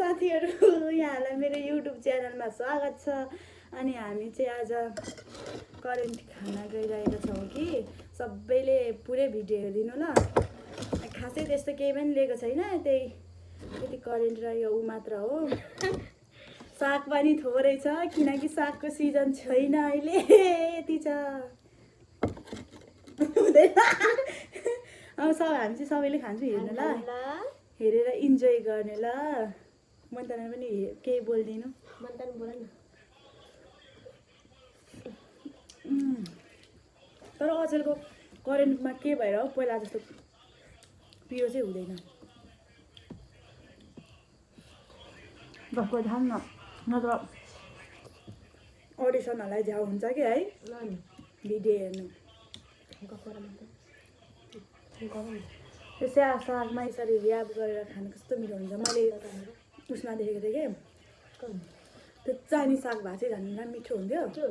साथीहरू यहाँलाई मेरो युट्युब च्यानलमा स्वागत छ। अनि हामी चाहिँ आज करेन्ट खाना गइरहेका छौँ कि सबैले पुरै भिडियो हेरिदिनु ल। खासै त्यस्तो केही पनि लिएको छैन, त्यति करेन्ट र यो मात्र हो। साग पनि थोरै छ किनकि सागको सिजन छैन अहिले, यति छ। अब हामी चाहिँ सबैले खान्छौँ, हेर्नु ल, हेरेर इन्जोय गर्ने ल। मन्ताना पनि केही बोल्दिनँ। तर अचेलको करेन्टमा के भएर हो, पहिला जस्तो पिरो चाहिँ हुँदैन। गफको ध्यान नत्र अडिसनहरूलाई झ्याउ हुन्छ कि है भिडियो हेर्नु। त्यसै सागमा यसरी र्याप गरेर खानु कस्तो मिठो हुन्छ। मैले उसमा देखेको थिएँ कि त्यो चाइनिज साग भए चाहिँ झन् मिठो हुन्थ्यो।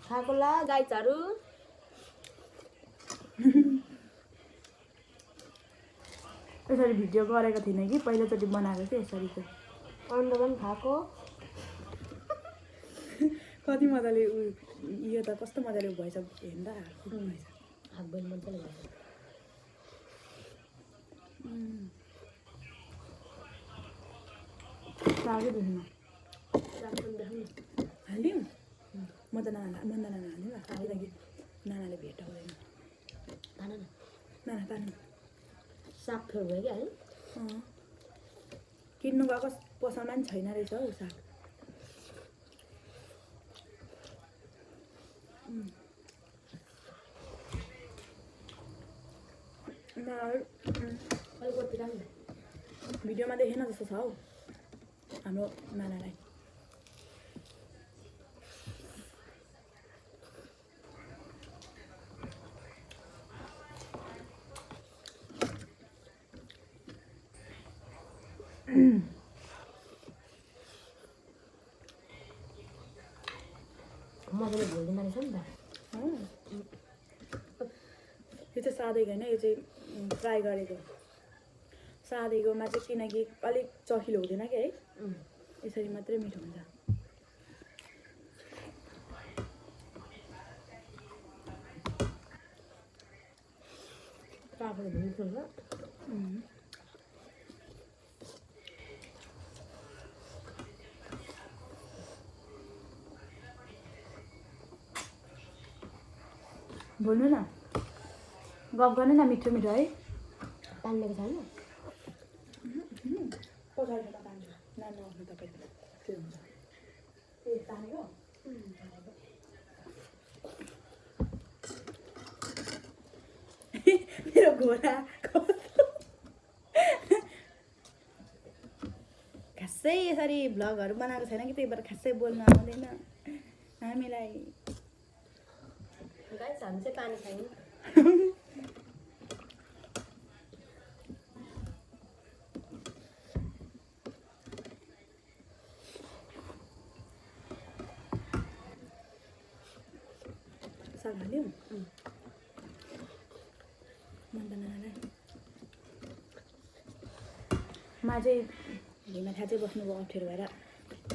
खाएको ला गाईचारू यसरी भिडियो गरेको थिइनँ कि पहिलोचोटि बनाएको थिएँ यसरी चाहिँ। अन्डा पनि खाएको। कति मजाले यो त कस्तो मजाले भएछ हेर्दा हात बहिनी मजाले भएछ। सागै देख्नु साग पनि देखाउनु हालिदिउँ। म त नाना हाल्नु ल, किनकि नानाले भेटाउँदैन। तान न नाना तान्नु। साग फेर भयो क्या है। किन्नु गएको पसलमा पनि छैन रहेछ हौ साग। भिडियोमा देखेन जस्तो छ हौ हाम्रो नानालाई। मजाले भुल्दैन रहेछ नि त। यो चाहिँ सादैको होइन, यो चाहिँ फ्राई गरेको। सादैकोमा चाहिँ किनकि अलिक चखिलो हुँदैन कि है, यसरी मात्रै मिठो हुन्छ। काँक्रो मिठो हुन्छ। बोल्नु न, गफ गर्नु न मिठो मिठो है। तान्नेको छैन पछाडिबाट तान्छु नानी आउनु तपाईँ के हुन्छ। ए तानेको मेरो घोडा खासै यसरी भ्लगहरू बनाएको छैन कि त्यही भएर खासै बोल्न आउँदैन हामीलाई। गाइस हामी चाहिँ पानी खायौँ। साग हाल्यौँ मन्दानालाई। मा चाहिँ भुइँमा थाहा बस्नुभयो अप्ठ्यारो भएर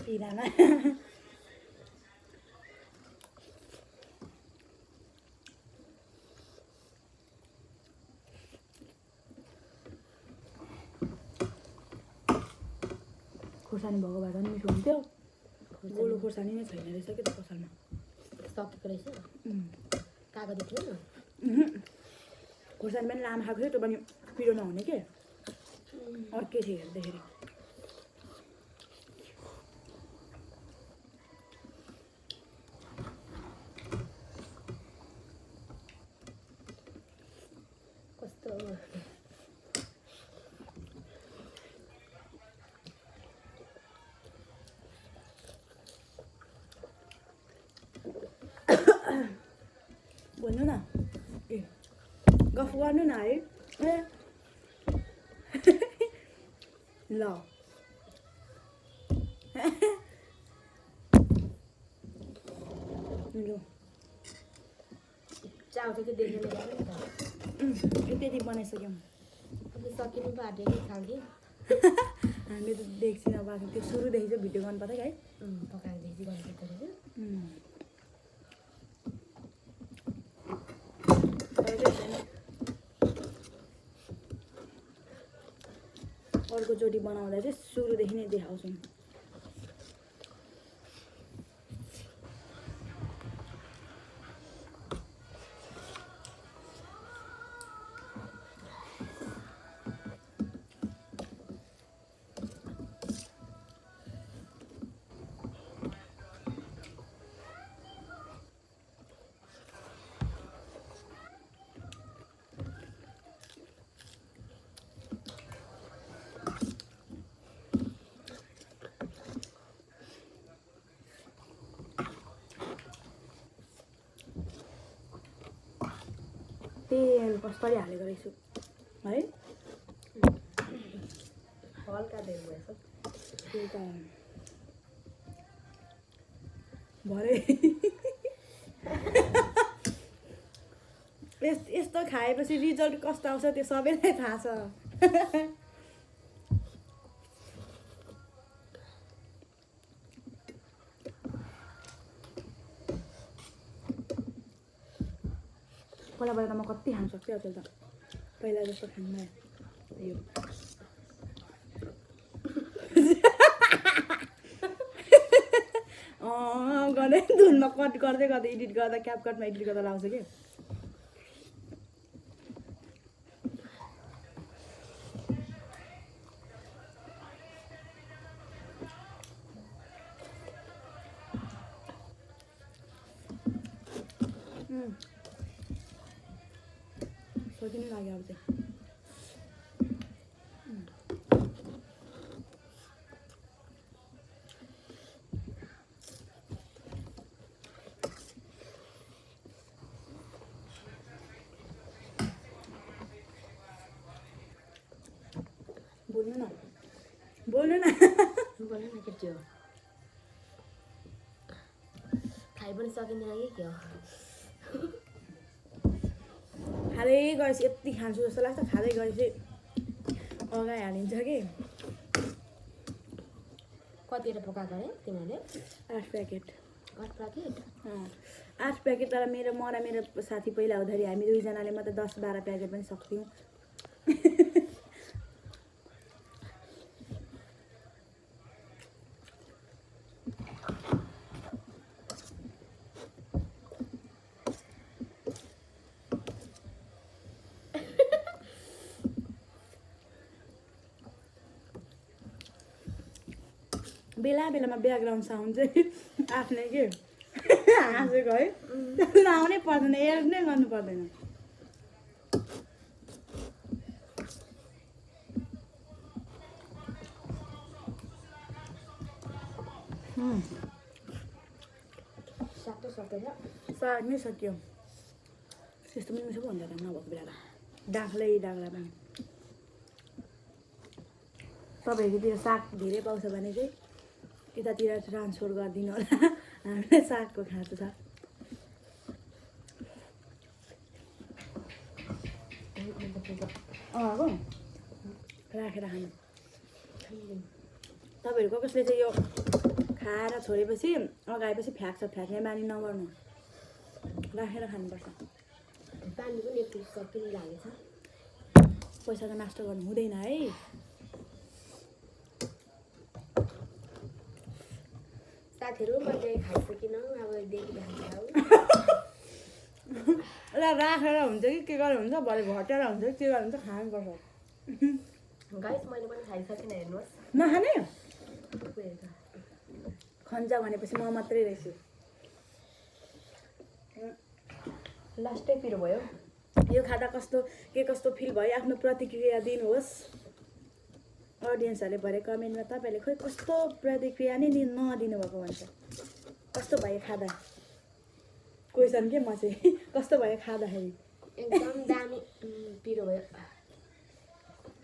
पिरामा। खोर्सानी भएको भए पनि मिठो हुन्थ्यो। गोलो खोर्सानी नै छैन रहेछ कि त पसलमा। सकेको रहेछ कागती थियो न। खोर्सानी पनि लामो खाएको थियो, त्यो पनि पिरो नहुने के अर्कै थियो हेर्दाखेरि। कस्तो बोल्नु न, ए गफ गर्नु न है। ए ल चाउ चाहिँ देख्ने त्यति बनाइसक्यौँ। अब सकिनु पो आँट्यो कि खालके हामीले त देख्छौँ अब त्यो सुरुदेखि चाहिँ भिडियो गर्नु पर्छ है पकाएको देखि गर्नुपर्दो रहेछ अर्कोचोटि बनाउँदा चाहिँ सुरुदेखि नै देखाउँछौँ तेल कसरी हालेको रहेछु है हल्का तेल भएछ त्यही त भरे यस्तो खाएपछि रिजल्ट कस्तो आउँछ त्यो सबैलाई थाहा छ पहिला पहिला त म कति खान सक्थेँ अचेल त पहिला जस्तो खान्न यो गर्ने धुनमा कट गर्दै गर्दै एडिट गर्दा क्यापकटमा एडिट गर्दा लाउँछ कि सकिनै लाग्यो अब चाहिँ बोल्नु न बोल्नु न केटी हो खाइ पनि सकिँदैन कि के हो खाँदै गएपछि यति खान्छु जस्तो लाग्छ खाँदै गएपछि अगाइ हालिन्छ कि कतिवटा पकाएको अरे तिमीहरूले 8 प्याकेट 8 प्याकेट 8 प्याकेट तर मेरो साथी पहिला हुँदाखेरि हामी दुईजनाले मात्रै 10-12 प्याकेट पनि सक्थ्यौँ बेला बेलामा ब्याकग्राउन्ड साउन्ड चाहिँ आफ्नै के हाँसेको है लाउनै पर्दैन एड नै गर्नु पर्दैन साग नै सक्यो त्यस्तो पनि मिठो पो हुन्छ त नभएको बेला डाक्लै डाक्ला पनि तपाईँहरूतिर साग धेरै पाउँछ भने चाहिँ यतातिर ट्रान्सफर गरिदिनु होला हामीलाई सागको खाँचो छ राखेर खानु तपाईँहरूको कसले चाहिँ यो खाएर छोडेपछि अगाएपछि फ्याक्ने बानी नगर्नु राखेर खानुपर्छ पानी पनि एक सकिन लागेछ पैसाको नास्ता गर्नु हुँदैन है साथीहरू मैले खाइसकिन अब एकदेखि ल राखेर हुन्छ कि के गरेर हुन्छ भरे घटेर हुन्छ कि के गरेर हुन्छ खानुपर्छ गाइस मैले पनि खाइसकिन हेर्नुहोस् नखाने खन्जा भनेपछि म मात्रै रहेछु लास्टै पिरो भयो यो खाँदा कस्तो फिल भयो आफ्नो प्रतिक्रिया दिनुहोस् अडियन्सहरूले भरे कमेन्टमा तपाईँहरूले खोइ कस्तो प्रतिक्रिया नै नदिनु भएको भन्छ कस्तो भयो खाँदा क्वेसन के म चाहिँ कस्तो भयो खाँदाखेरि एकदम दामी पिरो भयो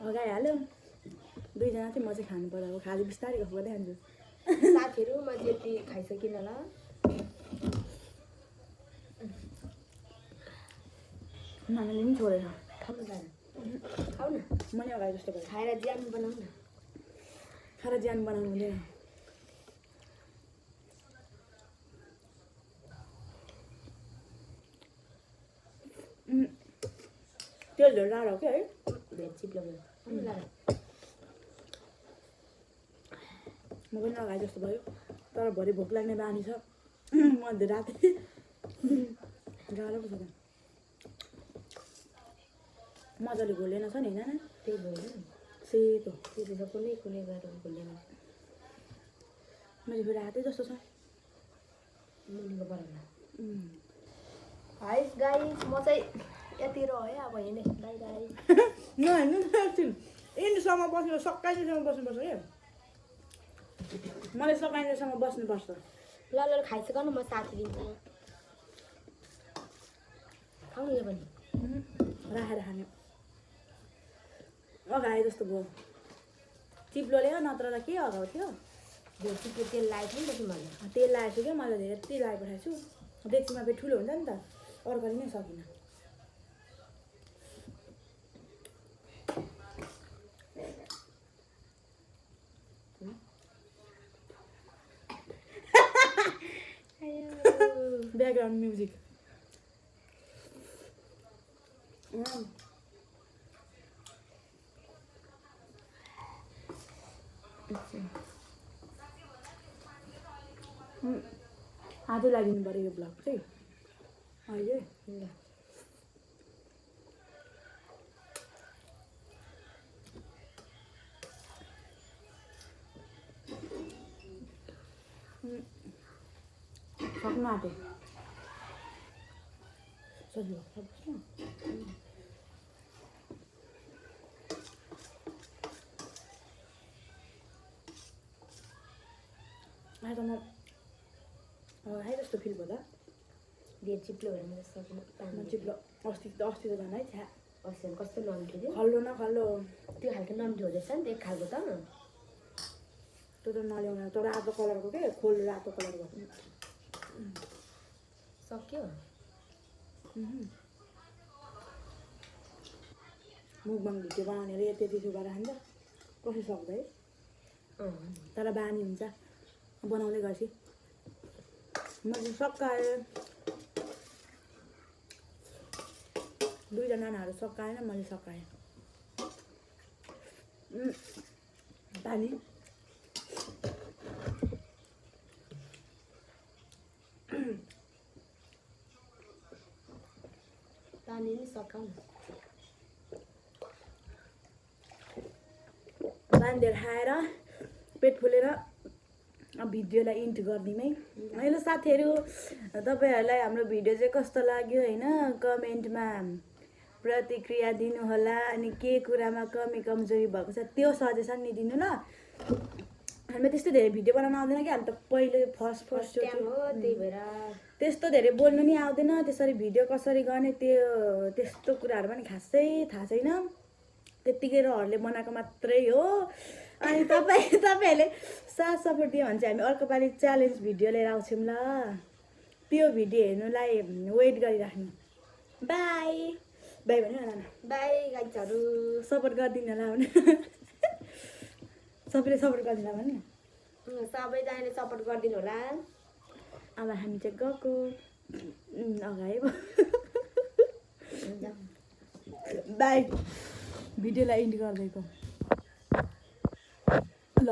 अगाइहाल्यो दुईजना चाहिँ म चाहिँ खानु पर्यो अब खाली बिस्तारै गफ गर्दै खान्छु साथीहरू म यति खाइसकिन ल नानीले पनि छोडेर खाऊ न मैले अगाडि जस्तो भयो खाएर ज्यान बनाऊ न खाएर ज्यान बनाउनु हुँदैन त्यो झोल राडो हो क्या है भेट चिप्लो भयो म पनि अगाडि जस्तो भयो तर भरे भोक लाग्ने बानी छ मध्य राति गाह्रो पो छ त मजाले घोलेन छ नि होइन त्यही भयो सेतो त्यो त कुनै कुनै गरेर बोल्दैन मैले फेरि हातै जस्तो छ मुनिको बराबर हाइस गाइस म चाहिँ यति रह्यो अब हिँडेँ बाई बाई नहेर्नु न एकछिन इन्डसम्म बस्नु सकाइसम्म बस्नुपर्छ क्या मलाई सकाइसम्म बस्नुपर्छ ल ल खाइसक न म साथी दिन्छु खाउँ यो पनि राखेर खाने अगाए जस्तो भयो चिप्लोले नत्र त के अगाउ थियो भेट चिप्लो तेल लगाएको थियो नि त तिमीहरूले तेल लगाएको छु क्या मैले धेरै यति लगाइपठाएको छु डेक्चीमा फेरि ठुलो हुन्छ नि त अर्काले नै सकिनँ ब्याकग्राउन्ड म्युजिक आधै लागिदिनु पऱ्यो यो ब्लग चाहिँ अहिले ल सक्नु आँट्यो सजिलो आज म है जस्तो फिल भयो त भेट चिप्लो भएर मैले सक्नु म चिप्लो अस्ति त झन् है छ्या अस्ति कस्तो नम्ठ्यो त्यो खल्लो न खल्लो त्यो खालको नम्ठ्यो हुँदैछ नि त एक खालको त त्यो त नल्याउनु त्यो रातो कलरको के खोल रातो कलरको सक्यो मुखबाङ भिडियो बनाउनेले यति यति गरेर खान्छ कसै सक्दै तर बानी हुन्छ बनाउँदै गएपछि मैले सकाएँ दुईजना नानाहरू सकाएन मैले सकाएँ पानी पानी नि सकाउँ बाँधेर खाएर पेट फुलेर भिडियोलाई इन्ट गरिदिउँ है हेलो साथीहरू तपाईँहरूलाई हाम्रो भिडियो चाहिँ कस्तो लाग्यो होइन कमेन्टमा प्रतिक्रिया दिनुहोला अनि के कुरामा कमी कमजोरी भएको छ त्यो सजेसन नि दिनु ल हामीलाई त्यस्तो धेरै भिडियो बनाउन आउँदैन कि हामी त पहिले फर्स्ट हो त्यही भएर त्यस्तो धेरै बोल्नु नि आउँदैन त्यसरी भिडियो कसरी गर्ने त्यस्तो कुराहरू पनि खासै थाहा छैन त्यत्तिकै रहरले बनाएको मात्रै हो अनि तपाईँहरूले साथ सपोर्ट दियो भने चाहिँ हामी अर्को पालि च्यालेन्ज भिडियो लिएर आउँछौँ ल त्यो भिडियो हेर्नुलाई वेट गरिराख्नु बाई बाई भन्नु न नाना बाई गाइजहरू सपोर्ट गरिदिनु होला भने सबैले सपोर्ट गरिदिनु होला भन्नु सबैजनाले सपोर्ट गरिदिनु होला अब हामी चाहिँ गएको अगाडि बाई भिडियोलाई इन्ड गरिदिएको ल